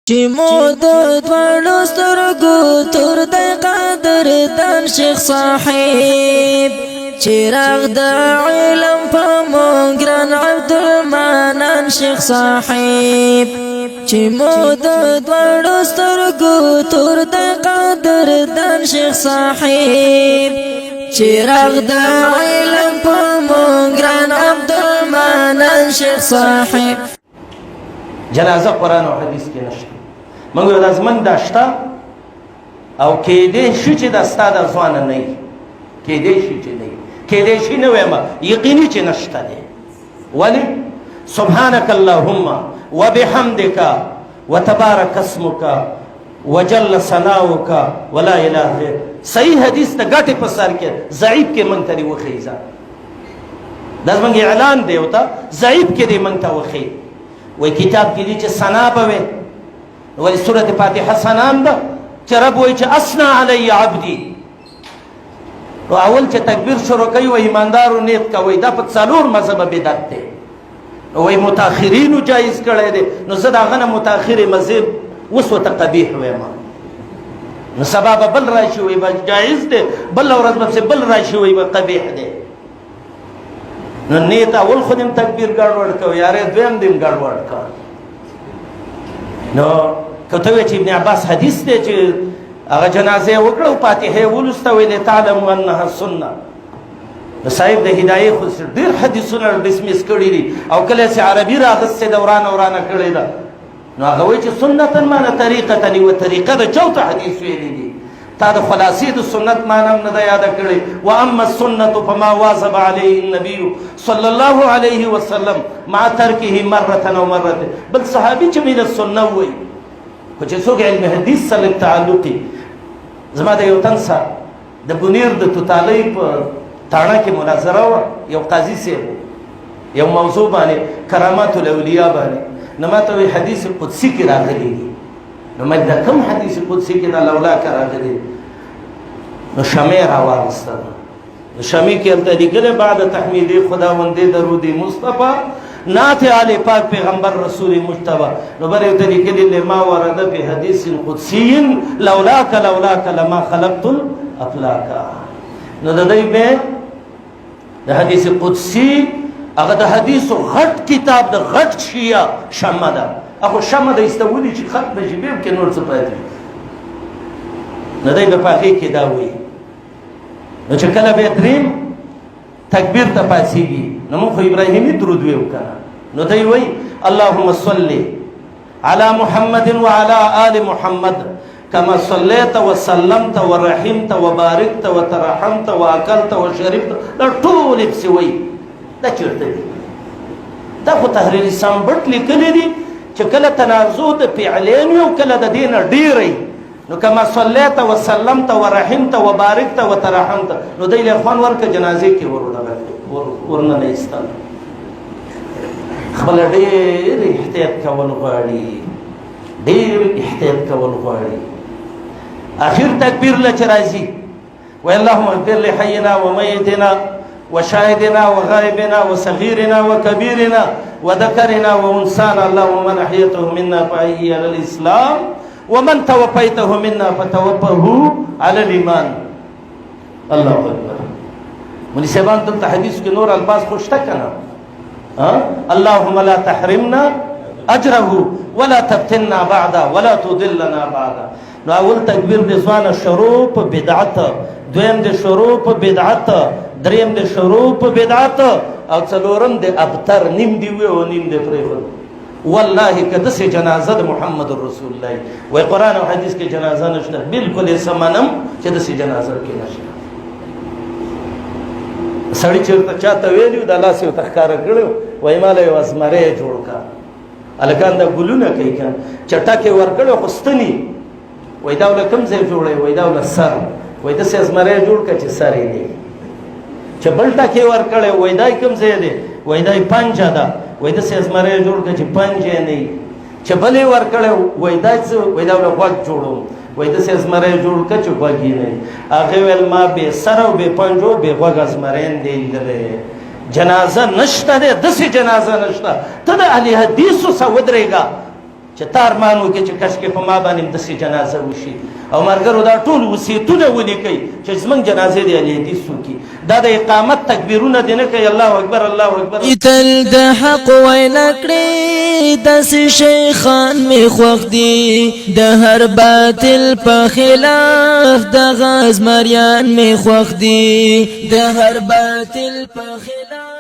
چې مو د دواړو سترګو تور د قدر دان شیخ صاحب، چراغ د علم په مونږ ګران عبدالمنان شیخ صاحب، چې مو د دواړو سترګو تور د قدر دان شیخ صاحب، چراغ د علم په مونږ ګران عبدالمنان شیخ صاحب. جنازه قرآن او حدیث کې نشته. موږ دا زمنګ دا شته او کېدې شي چې دا ستا د ځوان نه وي، کېدې شي چې نه وي، کېدې شي نه وایم، یقیني چې نشته دی. ولی سبحانك اللهم وبحمدك وتبارك اسمك وجل ثناؤك ولا اله غير. صحیح حدیث ته ګټه په سر کې، ضعیف کې مونږ ته دی وخیزه. دا زمونږ اعلان دی او ته ضعیف کې دی مونږ ته وخی. وای کتاب کې دي چې ثنا به وي، ولې سورة فاتحه ثنا هم ده چې رب وایي چې اثنا علی عبدي. نو اول چې تکبیر شروع کوي وایي ایماندارو نیت کوي، دا په څلور مذهبه بدعت دی. نو وایي متأخرینو جایز کړی دی، نو زه د هغه نه متأخر مذهب اوس ورته قبیح وایم. نو سبا به بل راشي وایي به جایز دی، بله ورځ به پسې بل راشي وایي به قبیح دی. نو نیت اول خو دې تکبیر ګډوډ کړ، یاره دویم دې ګډوډ کړ. نو که ته وایې چې ابن عباس حدیث دی چې هغه جنازه یې وکړه او فاتحه یې ولوسته، ویل تعلموا انها سنه. نو صاحب د هدایې خو ډېر حدیثونه ډسمس کړي دي او کله چې عربي راغستې ده ورانه ورانه کړې ده. نو هغه وایي چې سنتن معنی طریقتن، یوه طریقه ده، چوته حدیث ویلی دي. تا د خلاصې د سنت معنی هم نه ده یاده کړې. واما السنة فما واظب عليه النبي صلى الله عليه وسلم مع ترکه مرة او مرة. بل صحابي چې من السنة وایي، خو چې څوک علم حدیث سره لږ تعلق، زما د یو تن سره د بونیر د توتالۍ په تاڼه کې مناظره وه، یو قاضي صاحب یو موضوع باندې کرامات الاولیاء باندې. نو ما ته وایي حدیث قدسي کې راغلي دي. نو ما دا کوم حدیث قدسي کې دا لولا کې راغلي؟ نو شمع راواغسته. نو شمع کې هلته لیکلی بعد تحمیدې خداوندې درود مصطفی نعت آل پاک پیغمبر رسول مجتبی. نو بر یو ته لیکلی لما ورد فی حدیث قدسی لولاک لولاک لما خلقت الافلاک. نو د دې به د حدیث قدسی هغه د حدیثو غټ کتاب د غټ شیعه شمه ده، هغه شمه د استولي چې ختم شي به کې نور څه پاتې. نو دی به په هغې کې دا وایي. نو چې کله به دریم تکبیر ته پاڅېږي، نو موږ خو ابراهیمي درود ویو که نه، نو دی وایي اللهم صل على محمد وعلى آل محمد كما صليت وسلمت ورحمت وباركت وترحمت واكلت وشربت. دا ټول پسې وایي. دا چېرته دي؟ دا خو تحریر سمبټ لیکلي دي چې کله تنازع د فعلین وي او کله د دې نه ډېری، نو کما صلیت وسلمت ورحمت وبارکت وترحمت. نو دی له خوان ورکه جنازې کې ورنه نه ایستل. خپل ډېر احتیاط کول غواړي، ډېر احتیاط کول غواړي. اخر تکبیر له چې راځي وی اللهم اغفر لحینا ومیتنا وشاهدنا وغائبنا وصغيرنا وكبيرنا وذكرنا وانسانا، اللهم من احييته منا فاحيه على الاسلام ومن توفيته منا فتوفه على الايمان. الله اکبر. مولوی صاحبان دلته حدیث کې نور الفاظ خو شته که نه؟ اللهم لا تحرمنا اجره ولا تفتنا بعده ولا تضلنا بعده. نو اول تکبیر د ځوانه شروع په بدعت، دویم د شروع په بدعت، دریم د شروع په بدعت، او څلورم د ابتر، نیم دی وی او نیم دی پرېښود. والله که داسې جنازه د محمد رسول الله وای، قرآن او حدیث کې جنازه نشته، بالکل یې سمنم چې داسې جنازه کې نشته. سړي چېرته چاته ویلي، دا لاس یې ورته ښکاره کړی، وایي ما له یو زمری جوړ کړه. هلکان دا ګلونه کوي که نه، چټک یې ورکړی خو ستني، وایي دا وله کوم ځای جوړوي؟ وایي دا وله سر. وایي داسې زمری جوړ کړه چې سر یې دی. چې بل ټک یې ورکړی، وایي دا یې کوم ځای دی؟ وایي دا یې پنجه ده. وایي داسې زمری جوړ کړه چې پنجه یې نه وي. چې بل یې ورکړی، وایي دا څه؟ وایي دا وله غوږ جوړوم. وایي داسې زمری جوړ کړه چې غوږ یې نه وي. هغې ویل ما بې سر او بې پنجو بې غوږه زمری نه دی لیدلی. جنازه نشته دی، داسې جنازه نشته. ته د اهل حدیثو سره ودرېږه. چې تا ارمان وکړي چې کشکې په ما باندې هم داسې جنازه وشي. او ملګرو دا ټول وصیتونه ولیکئ چې زمونږ جنازې دې اهل حدیث وکړي. دا د اقامت تکبیرونه دې نه کوي، الله اکبر الله اکبر. تل د حق وینا کړې داسې شیخان مې خوښ دي، د هر باطل په خلاف د غاز مریان مې خوښ دي، د هر باطل په خلاف.